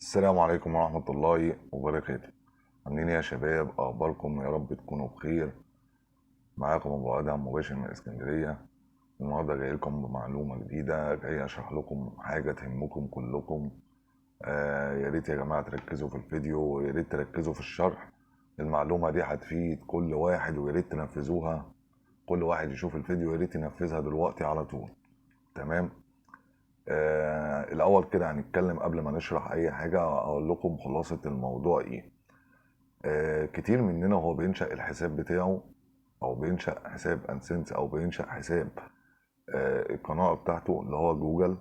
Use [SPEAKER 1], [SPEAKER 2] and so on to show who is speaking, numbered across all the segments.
[SPEAKER 1] السلام عليكم ورحمة الله وبركاته. عاملين ايه يا شباب؟ اخباركم؟ يا رب تكونوا بخير. معاكم ابو ادهم مباشر من اسكندرية. النهارده جاي لكم بمعلومة جديدة، جاي اشرح لكم حاجة تهمكم كلكم. يا ريت يا جماعة تركزوا في الفيديو، ويا ريت تركزوا في الشرح. المعلومة دي هتفيد كل واحد، ويا ريت تنفذوها. كل واحد يشوف الفيديو يا ريت ينفذها دلوقتي على طول. تمام؟ الاول كده هنتكلم قبل ما نشرح اي حاجة، اقول لكم خلاصه الموضوع ايه. كتير مننا وهو بينشأ الحساب بتاعه، او بينشأ حساب AdSense، او بينشأ حساب القناة بتاعته اللي هو جوجل.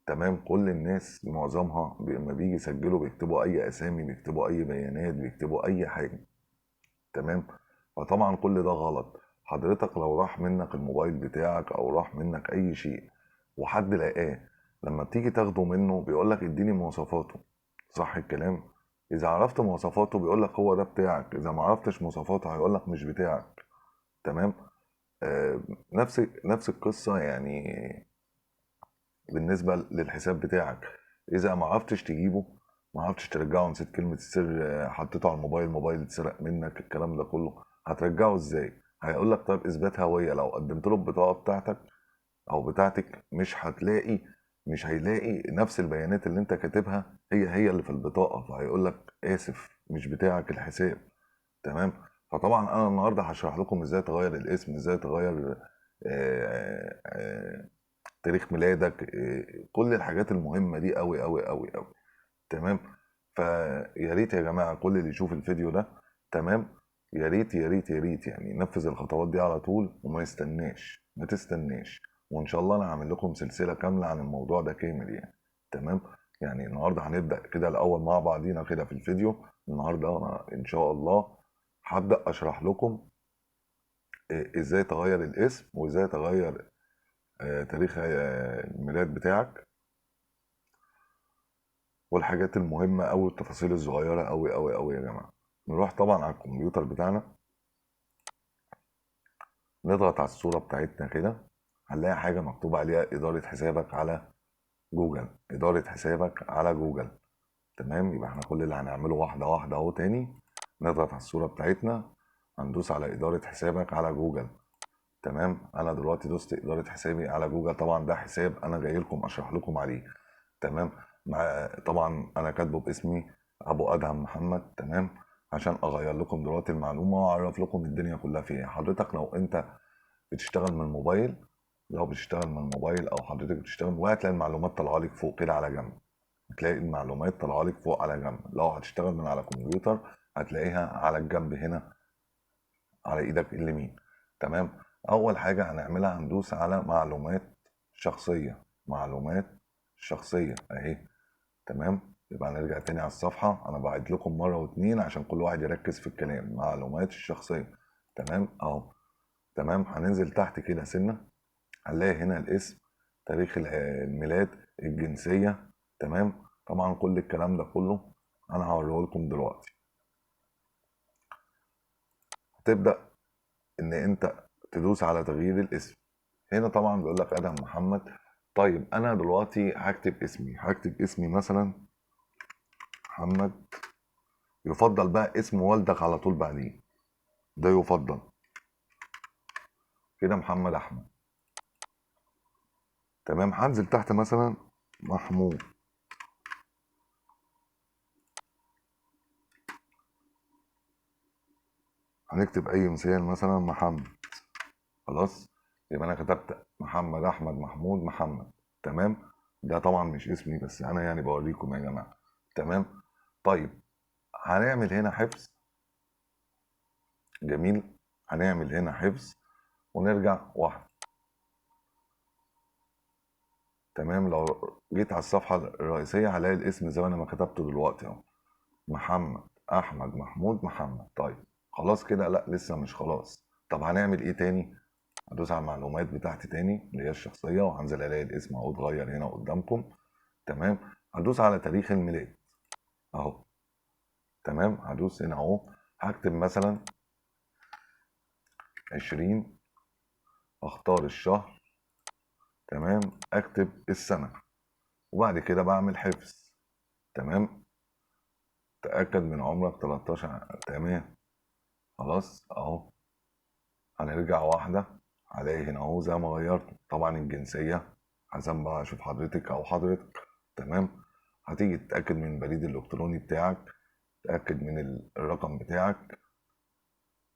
[SPEAKER 1] تمام؟ كل الناس معظمها لما بيجي يسجلوا بيكتبوا اي اسامي، بيكتبوا اي بيانات، بيكتبوا اي حاجة. تمام؟ فطبعا كل ده غلط. حضرتك لو راح منك الموبايل بتاعك او راح منك اي شيء وحد لقاه، لما بتيجي تاخده منه بيقولك اديني مواصفاته. صح الكلام؟ اذا عرفت مواصفاته بيقولك هو ده بتاعك، اذا ما عرفتش مواصفاته هيقولك مش بتاعك. تمام؟ نفس القصة بالنسبة للحساب بتاعك. اذا ما عرفتش تجيبه، ما عرفتش ترجعه، نسيت كلمة السر، حطيته على الموبايل، الموبايل اتسرق منك، الكلام ده كله هترجعه ازاي؟ هيقولك طيب اثبات هوية. لو قدمت له البطاقة بتاعتك او بتاعتك مش هيلاقي نفس البيانات اللي انت كاتبها هي هي اللي في البطاقة، فهيقولك اسف مش بتاعك الحساب. تمام؟ فطبعا انا النهارده هشرح لكم ازاي تغير الاسم، ازاي تغير تاريخ ميلادك، كل الحاجات المهمة دي قوي قوي قوي قوي. تمام؟ فيا ريت يا جماعة كل اللي يشوف الفيديو ده، تمام، يا ريت يا ريت يا ريت ينفذ الخطوات دي على طول وما يستناش، ما تستناش. وان شاء الله انا هعمل لكم سلسلة كاملة عن الموضوع ده كامل. تمام؟ النهارده هنبدا كده الاول مع بعضينا كده في الفيديو. النهارده انا ان شاء الله هبدا اشرح لكم ازاي تغير الاسم، وازاي تغير تاريخ الميلاد بتاعك، والحاجات المهمة أوي، التفاصيل الصغيرة أوي أوي أوي يا جماعة. نروح طبعا على الكمبيوتر بتاعنا، نضغط على الصورة بتاعتنا كده، هنلاقي حاجة مكتوب عليها إدارة حسابك على جوجل، إدارة حسابك على جوجل. تمام؟ يبقى احنا كل اللي هنعمله واحدة واحدة أهو. تاني نضغط على الصورة بتاعتنا، هندوس على إدارة حسابك على جوجل. تمام؟ أنا دلوقتي دوست إدارة حسابي على جوجل. طبعا ده حساب أنا جاي لكم أشرح لكم عليه. تمام؟ طبعا أنا كاتبه باسمي أبو أدهم محمد. تمام؟ عشان أغير لكم دلوقتي المعلومة وأعرف لكم الدنيا كلها فيها. حضرتك لو أنت بتشتغل من الموبايل، لو بتشتغل من الموبايل أو حضرتك بتشتغل من الموبايل، هتلاقي المعلومات طالعة لك فوق كده على جنب. هتلاقي المعلومات طالعة لك فوق على جنب. لو هتشتغل من على كمبيوتر هتلاقيها على الجنب هنا على إيدك اليمين. تمام؟ أول حاجة هنعملها هندوس على معلومات شخصية، معلومات شخصية أهي. تمام؟ يبقى هنرجع تاني على الصفحة. أنا بعيد لكم مرة واتنين عشان كل واحد يركز في الكلام. معلومات الشخصية. تمام؟ أهو. تمام؟ هننزل تحت كده سنة، هنلاقي هنا الاسم، تاريخ الميلاد، الجنسية. تمام؟ طبعا كل الكلام ده كله أنا هوريه لكم دلوقتي. هتبدأ إن أنت تدوس على تغيير الاسم. هنا طبعا بيقول لك أدهم محمد. طيب أنا دلوقتي هكتب اسمي، هكتب اسمي مثلا محمد. يفضل بقى اسم والدك على طول بعديه، ده يفضل كده، محمد أحمد. تمام؟ هنزل تحت مثلا محمود. هنكتب أي مثال مثلا محمد. خلاص؟ يبقى أنا كتبت محمد أحمد محمود محمد. تمام؟ ده طبعا مش اسمي، بس أنا بوريكم يا جماعة. تمام؟ طيب هنعمل هنا حفظ. جميل. هنعمل هنا حفظ ونرجع واحدة. تمام؟ لو جيت على الصفحة الرئيسية هلاقي الاسم زي ما أنا ما كتبته دلوقتي أهو، محمد أحمد محمود محمد. طيب خلاص كده؟ لا لسه مش خلاص. طب هنعمل إيه تاني؟ هدوس على المعلومات بتاعتي تاني اللي هي الشخصية، وهنزل ألاقي الاسم أهو اتغير هنا قدامكم. تمام؟ هدوس على تاريخ الميلاد أهو. تمام؟ هدوس هنا أهو، هكتب مثلا 20، أختار الشهر. تمام؟ أكتب السنة، وبعد كده بعمل حفظ. تمام؟ تأكد من عمرك 13. تمام خلاص اهو. هنرجع واحدة، هلاقي هنا اهو زي ما غيرت. طبعا الجنسية حسب بقى اشوف حضرتك او حضرتك. تمام. هتيجي تتأكد من البريد الالكتروني بتاعك، تتأكد من الرقم بتاعك.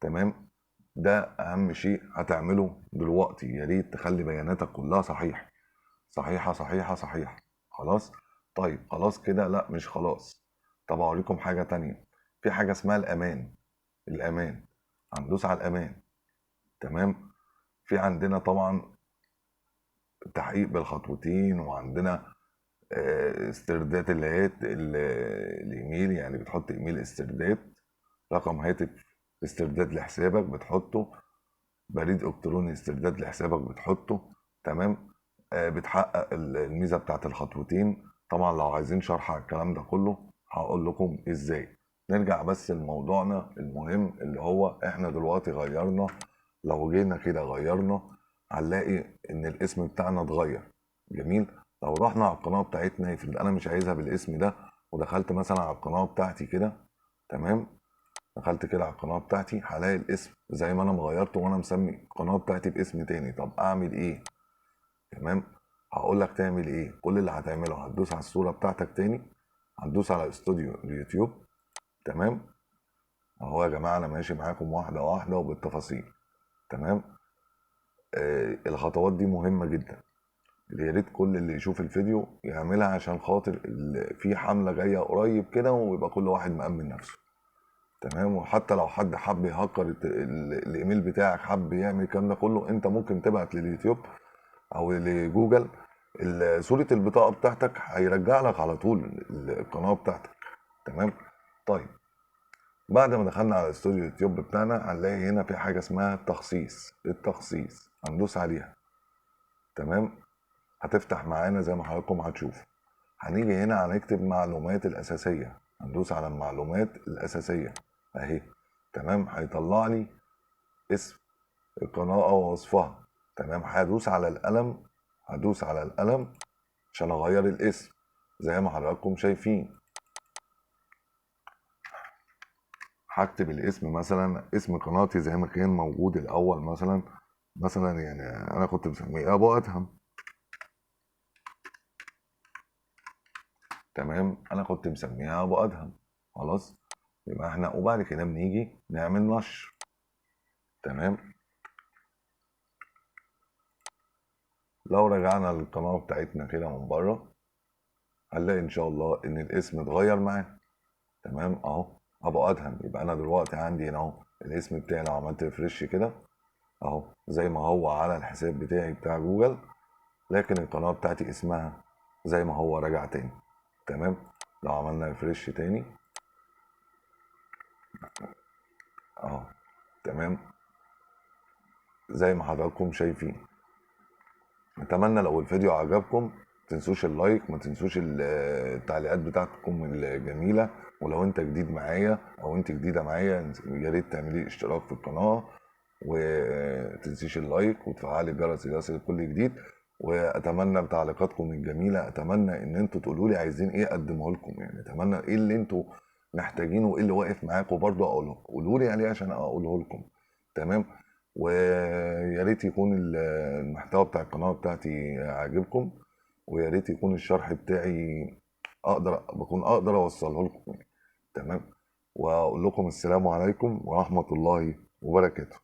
[SPEAKER 1] تمام. ده اهم شيء هتعمله دلوقتي، يا ريت تخلي بياناتك كلها صحيحة صحيحة صحيحة صحيحة. خلاص. طيب خلاص كده؟ لا مش خلاص. طب اوريكم حاجة تانية، في حاجة اسمها الامان. الامان هندوس على الامان. تمام. في عندنا طبعا تحقيق بالخطوتين، وعندنا استرداد الايميل، يعني بتحط ايميل استرداد، رقم هاتف استرداد لحسابك بتحطه، بريد الكتروني استرداد لحسابك بتحطه. تمام. بتحقق الميزة بتاعت الخطوتين. طبعا لو عايزين شرح على الكلام ده كله هقول لكم ازاي. نرجع بس لموضوعنا المهم اللي هو احنا دلوقتي غيرنا. لو جينا كده غيرنا هنلاقي ان الاسم بتاعنا اتغير. جميل. لو رحنا على القناة بتاعتنا، افرض انا مش عايزها بالاسم ده، ودخلت مثلا على القناة بتاعتي كده. تمام. دخلت كده على القناة بتاعتي، هلاقي الاسم زي ما انا مغيرته وانا مسمي القناة بتاعتي باسم تاني. طب اعمل ايه؟ تمام. هقول لك تعمل ايه. كل اللي هتعمله هتدوس على الصورة بتاعتك تاني، هتدوس على استوديو اليوتيوب. تمام. اهو يا جماعة انا ماشي معاكم واحدة واحدة وبالتفاصيل. تمام. الخطوات دي مهمة جدا، يا ريت كل اللي يشوف الفيديو يعملها عشان خاطر في حملة جاية قريب كده، ويبقى كل واحد مأمن نفسه. تمام. وحتى لو حد حب يهكر الايميل بتاعك، حب يعمل الكلام ده كله، انت ممكن تبعت لليوتيوب او لجوجل صورة البطاقة بتاعتك، هيرجع لك على طول القناة بتاعتك. تمام. طيب بعد ما دخلنا على استوديو اليوتيوب بتاعنا، هنلاقي هنا في حاجة اسمها التخصيص. التخصيص هندوس عليها. تمام. هتفتح معانا زي ما حضراتكم هتشوفوا. هنيجي هنا هنكتب معلومات الأساسية، هندوس على المعلومات الأساسية أهي. تمام. هيطلع لي اسم القناة أو وصفها. تمام. هدوس على القلم، هدوس على القلم عشان أغير الاسم زي ما حضراتكم شايفين. هكتب الاسم مثلا، اسم قناتي زي ما كان موجود الأول، مثلا يعني أنا كنت مسميه أبو أدهم. تمام. أنا كنت مسميها أبو أدهم. خلاص. يبقى احنا وبعد كده بنيجي نعمل نشر. تمام. لو رجعنا للقناة بتاعتنا كده من بره، هنلاقي إن شاء الله إن الاسم اتغير معانا. تمام أهو أبو أدهم. يبقى أنا دلوقتي عندي هنا أهو الاسم بتاعي، لو عملت refresh كده أهو زي ما هو على الحساب بتاعي بتاع جوجل، لكن القناة بتاعتي اسمها زي ما هو رجع تاني. تمام. لو عملنا refresh تاني اهو. تمام زي ما حضراتكم شايفين. اتمنى لو الفيديو عجبكم تنسوش ال like، ما تنسوش التعليقات بتاعتكم الجميلة. ولو انت جديد معايا او انت جديدة معايا، يا ريت تعملي اشتراك في القناة، وتنسيش ال like وتفعلي الجرس ليصل كل جديد. واتمنى بتعليقاتكم الجميلة، اتمنى ان انتوا تقولوا لي عايزين ايه اقدمه لكم، يعني اتمنى ايه اللي انتوا محتاجينه وايه اللي واقف معاكم برضه اقوله، قولوا لي عليه عشان اقوله لكم. تمام. ويا ريت يكون المحتوى بتاع القناة بتاعتي عاجبكم، ويا ريت يكون الشرح بتاعي بكون اقدر اوصله لكم. تمام. واقول لكم السلام عليكم ورحمة الله وبركاته.